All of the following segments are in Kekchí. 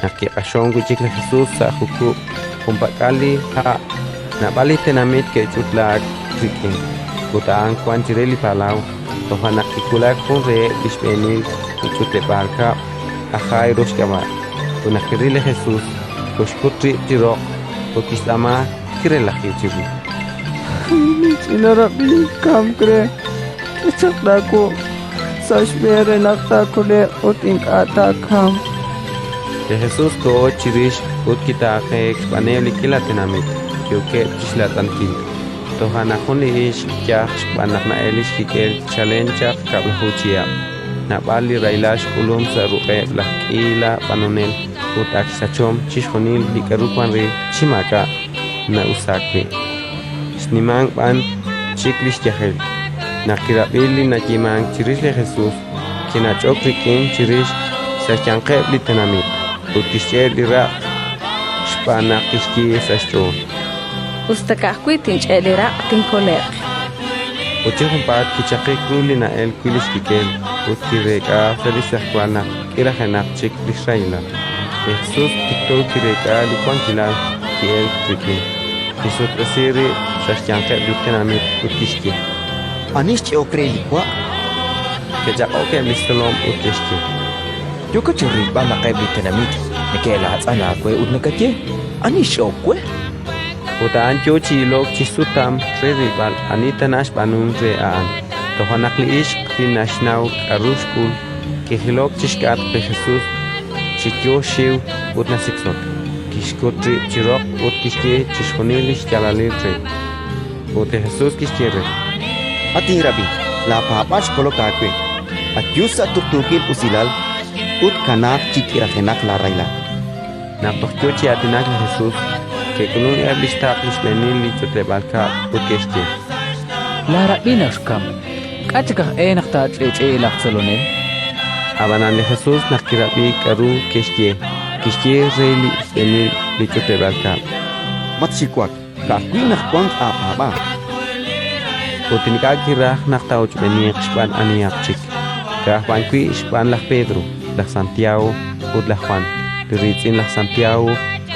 Naq kiq'axonk wi' chik li Jesus sa' jukub' junpak'al li ha', naab'al li tenamit ke'ch'utlaak rik'in, ut a'an wank chire li palaw. Toja' naq kiwulak jun reheb' li xb'eenil li ch'utleb'aal kab'l, aj Jairo xk'ab'a', ut naq kiril li Jesus, koxkut rib' chi roq ut kixtz'aama kirelaji chiru. Linch'ina rab'in kamk re, k'e chaq laawuq' sa' xb'een re naq taakole'q ut ink'a' taakamq. Li Jesus koho chirix ut kitaaqeek xb'aaneb' li k'iila tenamit yookeb' chi xlaatz'ankil. Toja' naq jun li ixq yaj xb'aan naq na'elk li xkik'el chalen chaq kab'laju chihab', naab'al li rahilal xk'ulum sa' ruq'eb' laj k'iila b'anonel ut ak xsachom chixjunil li k'aru wank re chi maak'a' na'usaak wi'. Xnimank b'an chik li xyajel. Naq kirab'i li nayeemank chirix li Jesus, kinach'ok rik'in chirix sa' xyanqeb' li tenamit ut kixch'e' li raq' xb'aan naq kixye sa' xch'ool: Us ta ka'ajwi' tinch'e' li raq', tinkole'q. Ut chi junpaat kichaqik ru li na'elk wi' li xkik'el ut kireek'a sa' li xtz'ejwal naq k'irajenaq chik li xrahilal. Li Jesus tikto kireek'a li wankilal ki'elk rik'in, kixsutq'isi rib' sa' xyanqeb' li tenamit ut kixye: Ani xch'e'ok re li wa'? Ke'chaq'ok eb' li xtzolom ut ke'xye: Yookat chi rilb'al naq eb' li tenamit neke'laatz'an aawe ut nakaye: Ani xch'e'ok we? Ut a'an yo chi ilok chi xsutam re rilb'al ani tana xb'aanunk re a'an. Toja' naq li ixq li naxnaw k'aru xk'ul, kijilok chi xk'atq li Jesus chi yo xxiw ut nasiksotk, kixkut rib' chi roq ut kixye chixjunil li xyaalalil re. Ut li Jesus kixye re: At inrab'in, laapaab'aal xkolok aawe. Ayu sa' tuqtuukil usilal ut kanaaq chi k'irajenaq laarahilal. Naq toj yo chi aatinak li Jesus, ke'k'ulunk eb' li xtaql li xb'eenil li ch'utleb'aal kab'l ut ke'xye: Laarab'in ak xkamk. K'a' chik aj e naq taach'i'ch'i'i laj Tzolonel? Ab'anan li Jesus naq kirab'i k'aru ke'xye, kixye re li xb'eenil li ch'utleb'aal kab'l: Matxiwak, ka'ajwi' naq wanq aapaab'aal. Ut ink'a' kiraj naq taa'ochb'eeniiq xb'aan anihaq chik, ka'aj b'an wi' xb'aan laj Pedro, laj Santiago ut laj Jwan, li riitz'in laj Santiago.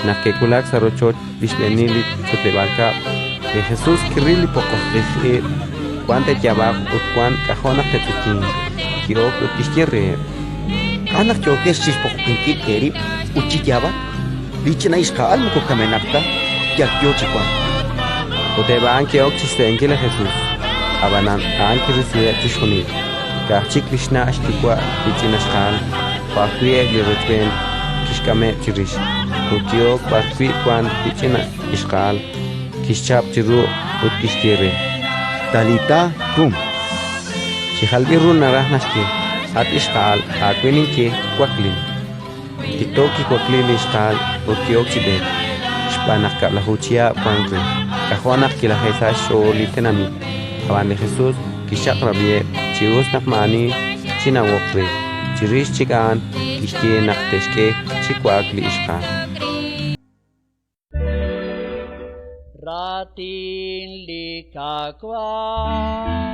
Naq ke'wulak sa' rochoch li xb'eenil li ch'utleb'aal kab'l, li Jesus kiril li poqoqij ib', wan te'yaab'aq ut wan k'ajo' naq te'tz'uyinq. Ki'ok ut kixye reheb': K'a' naq yookex chi xpoqoqinkil eerib' ut chi yaab'ak? Li ch'ina ixqa'al moko kamenaq ta, yal yo chi wank. Ut eb' a'an ke'ok chi xse'enkil li Jesus. Ab'anan a'an kirisiheb' chixjunil, ka'aj chik li xna' xyuwa' li ch'ina xqa'al, jo' ajwi' eb' li rochb'een kixk'ameb' chirix. Ut ki'ok b'arwi' wank li ch'ina ixqa'al, kixchap chi ruq' ut kixye re: Talita kum. Chi jalb'il ru naraj naxye: At ixqa'al, aawe ninye, waklin. Tikto kiwakliik li ixqa'al ut ki'ok chi b'eek, xb'aan naq kab'laju chihab' wank re. K'ajo' naq kilaje'sa' xch'ool li tenamit! Ab'an li Jesus kixchaq'rab'iheb' chi us naq maa'ani chinawoq re. Chirix chik a'an kixye naq te'xk'e chi wa'ak li ixqa'al. Raatin li Qaawa'.